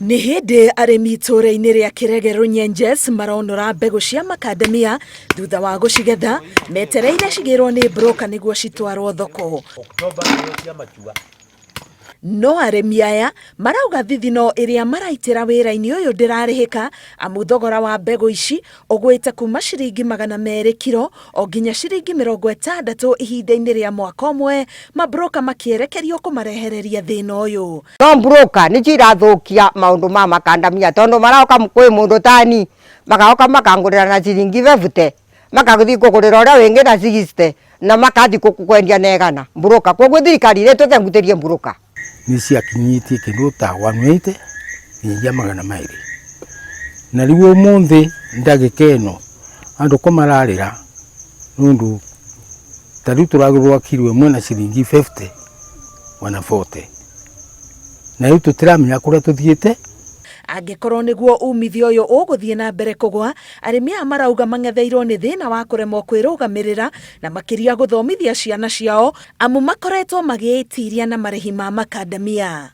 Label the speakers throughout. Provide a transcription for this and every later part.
Speaker 1: Nĩ hĩndĩ arĩmi itũũra-inĩ rĩa Kĩrege Runyenjes maronora mbegũ cia makandamia thutha wa gũcigetha metereire cigĩrwo nĩ broker nĩguo citwarwo thoko. No arĩmi aya marauga thithino ĩrĩa maraitĩra wĩra-inĩ ũyũ ndĩrarĩhĩka amu thogora wa mbegũ ici ũgwĩte kuma ciringi 200 kiro o nginya ciringi 60 ihinda-inĩ rĩa mwaka ũmwe, mabroka makĩerekerio kũmarehereria thĩna ũyũ.
Speaker 2: No broker nĩcio irathũkia maũndũ ma makandamia tondũ maroka kwĩ mũndũ tani magoka makangũrĩra na ciringi 50, makathiĩ kũgũrĩra ũrĩa wĩngĩ na 60 na makathiĩ kwendia na 100 broker. Koguo thirikari ĩrĩtũte ngutĩrie broker.
Speaker 3: Nĩ ciakinyĩtie kĩndũ ta 180 nginyagia 200, na rĩu ũmũthĩ ndagĩka ĩno andũ ko mararĩra nĩũndũ ta rĩu tũragũrĩrwo kiro ĩmwe na ciringi 50 ona 40, na rĩu tũtiramenya kũrĩa tũthiĩte.
Speaker 1: Angĩkorwo nĩguo umithio ũyũ ũgũthiĩ na mbere kũgwa, arĩmi aya marauga mang'etheirwo nĩ thĩna wa kũremwo kwĩrũgamĩrĩra na makĩria gũthomithia ciana ciao amu makoretwo magĩĩtiria na marĩhi ma makandamia.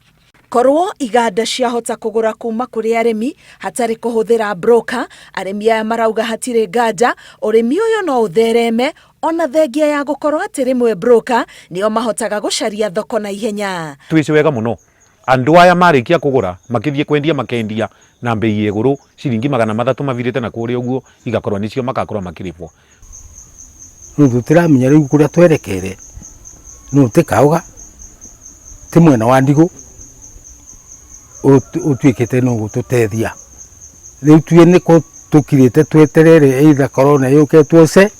Speaker 1: Korwo iganda ciahota kũgũra kuma kũrĩ arĩmi hatarĩ kũhũthĩra broker, arĩmi aya marauga hatirĩ nganja ũrĩmi ũyũ no ũthereme ona thengia ya gũkorwo atĩ rĩmwe broker nĩo mahotaga gũcaria thoko na ihenya.
Speaker 4: Twĩci wega mũno andũ aya marĩkia kũgũra makĩthiĩ kwendia makendia na mbei ya igũrũ, ciringi 300 mavirĩte na kũrĩa ũguo igakorwo nĩcio magakorwo makĩrĩbwo.
Speaker 3: Rĩu tũtiramenya rĩu kũrĩa twerekeire, no ti kauga ti mwena wa ndigũ ũtuĩkĩte no gũtũteithia. Rĩu tuĩ nĩkũ tũkirĩte tweterere either corona yũke tuoce.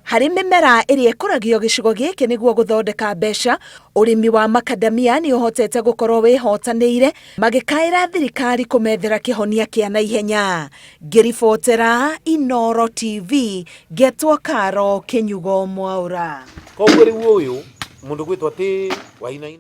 Speaker 1: Harĩ mĩmera ĩrĩa ĩkũragio gĩcigo gĩkĩ nĩguo gũthondeka mbeca, ũrĩmi wa makandamia nĩ ũhotete gũkorwo wĩhotanĩire, magĩkaĩra thirikari kũmethera kĩhonia kĩa naihenya. Ngĩribotera Inooro TV, ngetwo Karo Kĩnyugo Mwaũra.
Speaker 4: Koguo rĩu ũyũ mũndũ gwĩtwo atĩ Wainaina.